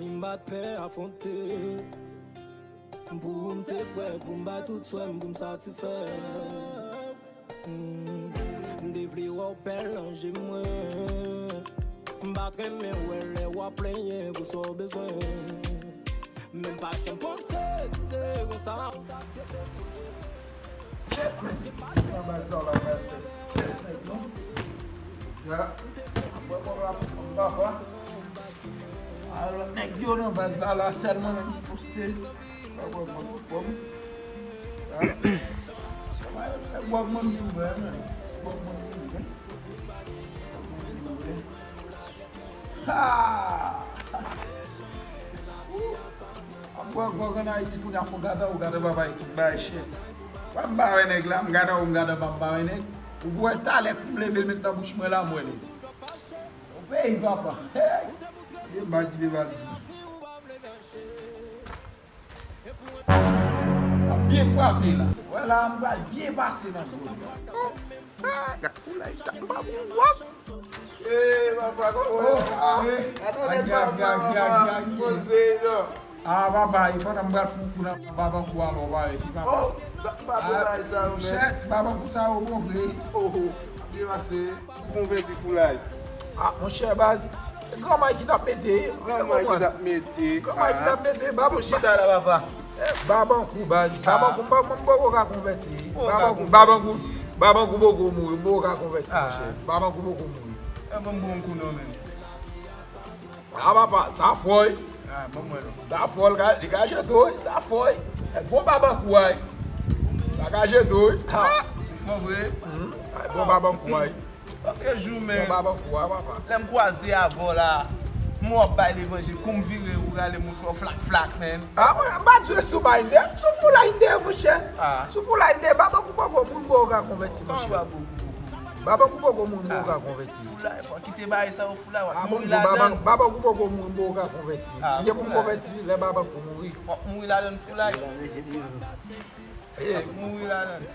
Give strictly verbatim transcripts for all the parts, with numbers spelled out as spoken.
M pa t pè afwonte. Pou m te prè pou m bay tout swè m pou m satisfè. Mm. M te vle wè w bèl nan je mwen. M pa t renmen wè lè w ap plenyen pou sa w bezwen. Men m pa t janm panse si se konsa ou t ap trete m. Check, man. Nan baz la, la, la, test, test, nèg, non? Ya. Bon, bon, la, bon, bon, bon. Ah, lòt nèg yo nan baz la, la, sèlman nèg ki poste. Bon, bon, bon, bon. Ah. Sèlman yo fè bon, bon, bon, bon, man. Bon, bon, bon, bon. Ha! Ap bwè gwòg ann Ayiti kounye a, fò gade ou gade papa ekip bay chèk. Wè m pa wè nèg la, m gade ou m gade pa m pa wè nèg. Ou wè talè kou m leve l met nan bouch mwen la m wè nèg. Ou peyi papa. Hey! Vye baz, vye baz. Ap byen frape la. Wè la, m pral byen pase nan jwèt la. Oh, ah, gad Foulay, ta m pa bon wòk. Eh, papa, kòman? Oh, ah, eh, atann, agia, papa, agia, agia, papa, agia, agia. Poze, non. Ah, papa, e pandan m pral fou kou nan Babankou alò, papa, e papa. Oh, ba-, ba-, ah, bay sa yo, men. Monchè, ti Babankou sa yo bon vre. Oh, oh, byen pase. Pou konvèti Foulay. Ah, monchè, baz, granmay ki t ap mete, granmay ki t ap mete, granmay ki t ap mete, Babankou. Chita la, papa. Eh, Babankou, baz, Babankou, m pa, m poko ka konvèti. Babankou, Babankou, Babankou poko mouri, m poko ka konvèti, monchè. Babankou poko mouri. E bon, bon kou non, men. Ah, papa, sa fò, wi. Ah, bon, mwen non. Sa fò, li ka, li ka jete w, wi, sa fò, wi. E bon Babankou, wi. Sa ka jete w, wi. Ah, li fò vre. Mhm. E bon Babankou, wi. Oke, jou, men. Bon Babankou, wi, papa. Lè m kwaze avè w la, m wè w ap bay levanjil, kou m vire, ou rale mouchwa w flak, flak, men. Ah, mwen, m pa t jwe sou bay, m te sou Foulay, m te, monchè. Ah. Sou Foulay, m te, Babankou poko mouri, m poko ka konvèti, monchè. Kòman Babankou poko mouri? Babankou poko mouri, m poko ka konvèti. Foulay, fò kite bagay sa yo, Foulay, w ap mouri ladan. Babankou poko mouri, m poko ka konvèti. M gen pou m konvèti lè Babankou mouri. W ap mouri ladan Foulay. W ap mouri ladan.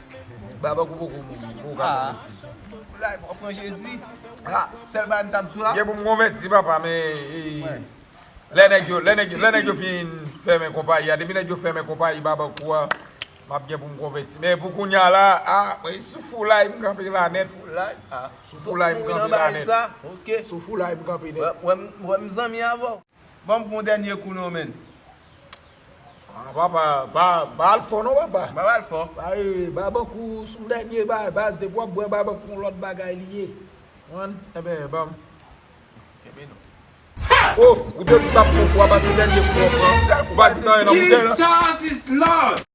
Babankou poko mouri, m poko ka konvèti. Foulay, w ap pran Jezi. Sèl bagay m t ap di w la. M gen pou m konvèti, papa, men, eh, lè nèg yo, lè nèg yo, lè nèg yo fin fèmen konpayi a, depi nèg yo fèmen konpayi Babankou a, m ap gen pou m konvèti. Men pou kounye a la, ah, mwen sou Foulay, m kanpe la nèt. Foulay, ah. Sou Foulay, m kanpe la nèt. Sou Foulay, m kanpe nèt. Wè, wè, m, wè, m zanmi avè w. Ban m pran yon dènye kou non, men. Ah, papa, pa, pa al fò non, papa. Pa al fò. Ba, eh, Babankou, sou dènye ba, baz, depi w ap bwè Babankou, yon lòt bagay li ye. Konprann? Enben, ban m. Kenbe non. Oh, ou te di m ap pran kou a, pase dènye kou an pran. Ou pa gentan nan boutèy la. Jesus is Lord.